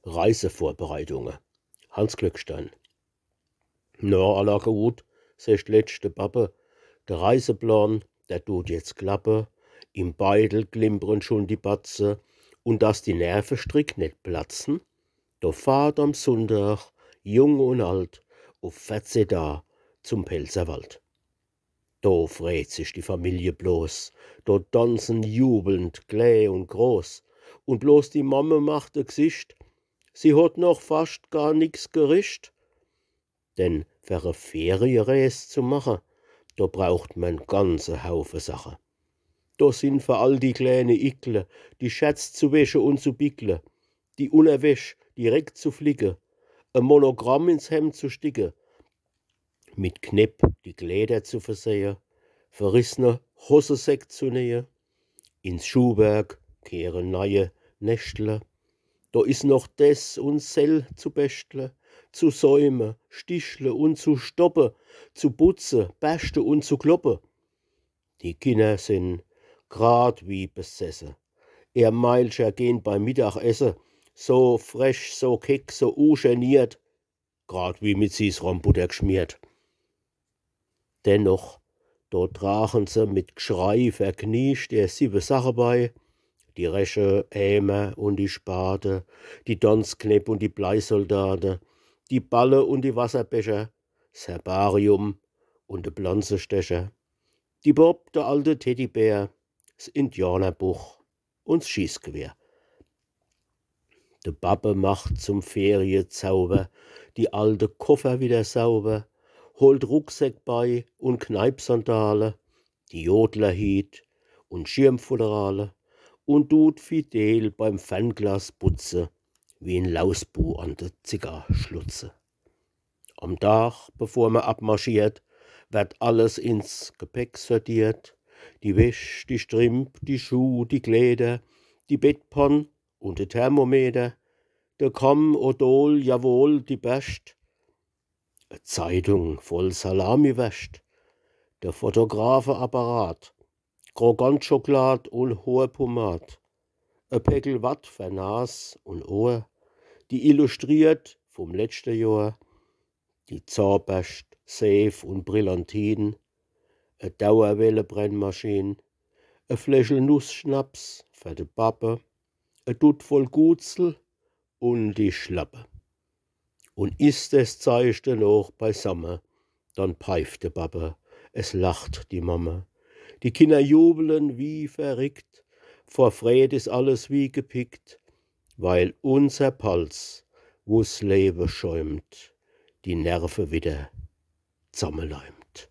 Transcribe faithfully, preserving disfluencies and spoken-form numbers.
Reisevorbereitunge. Hanns Glückstein. „Na, alla gut“, secht letscht de Babbe, „de Reiseplan, der dut jetzt klappe. Im Beidel klimpren schun die Batze, un dass die Nervestrick net platzen, do fahrt am Sunndach Jung un Alt uf verzeh Daa zum Pälzerwald.“ Do freet sich die Familie bloß, do tanzen jubelnd klä un groß. Un bloß die Mamme macht e Gsicht, sie hot noch fascht gar nix gericht. Denn fer e Ferierees zu mache, do braucht mer en ganze Haufe Sache. Do sin fer all die kläne Ickle, die Schärz zu wäsche un zu bickle, die Unnerwäsch direkt zu flicke, e Monogramm ins Hemd zu sticke, mit Knepp die Kläder zu versehe, verrissne Hossesäck zu nähe, ins Schuhwerk kehre neie Neschtle. Do is noch des un sell zu beschtle, zu säume, stichle un zu stoppe, zu butze, berschte un zu kloppe. Die Kinner sin grad wie besesse. Ehr Meilcher gehn beim Mittag esse, so frech, so keck, so ugeniert, grad wie mit Sießrombutter gschmiert. Dennoch, do tragen se mit Gschrei vergniecht ehr siwwe Sache bei, die Resche, Ämer un die Spade, die Danzknepp un die Bleisoldate, die Balle un die Wasserbecher, s Herbarium un de Planzestecher, die Bopp, de alte Teddybär, s Indianerbuch un s Schießgewehr. De Babbe macht zum Feriezauber die alte Koffer wieder sauber, holt Rucksäck bei un Kneipsandale, die Jodlerhiet un Schirmfutterale un dut fidel beim Fernglas butze, wie en Lausbu an de Zigarr schlutze. Am Dag, bevor mer abmarschiert, werd alles ins Gepäck sortiert. Die Wäsch, die Strimp, die Schuh, die Kläder, die Bettpann un de Thermometer, de Kamm, Odol, jawohl, die Berscht, e Zeitung voll Salamiwärscht, de Fotografeapparat, Krokant-Schoklad un Hoorpomad, e Päckel Watt fer Nas un Ohr, die Illustriert vum letschte Johr, die Zahnberscht, Seef un Brillantin, e Dauerwellebrennmaschin, e Fläschel Nussschnaps fer de Babbe, e Dutt voll Gutsel un die Schlappe. Un is des Zeich dann och beisamme, dann peift de Babbe, es lacht die Mamme. Die Kinner jubeln wie verrickt, vor Freed is alles wie gepickt, weil unser Palz, wo's Lewe schäumt, die Nerve wieder zammeleimt.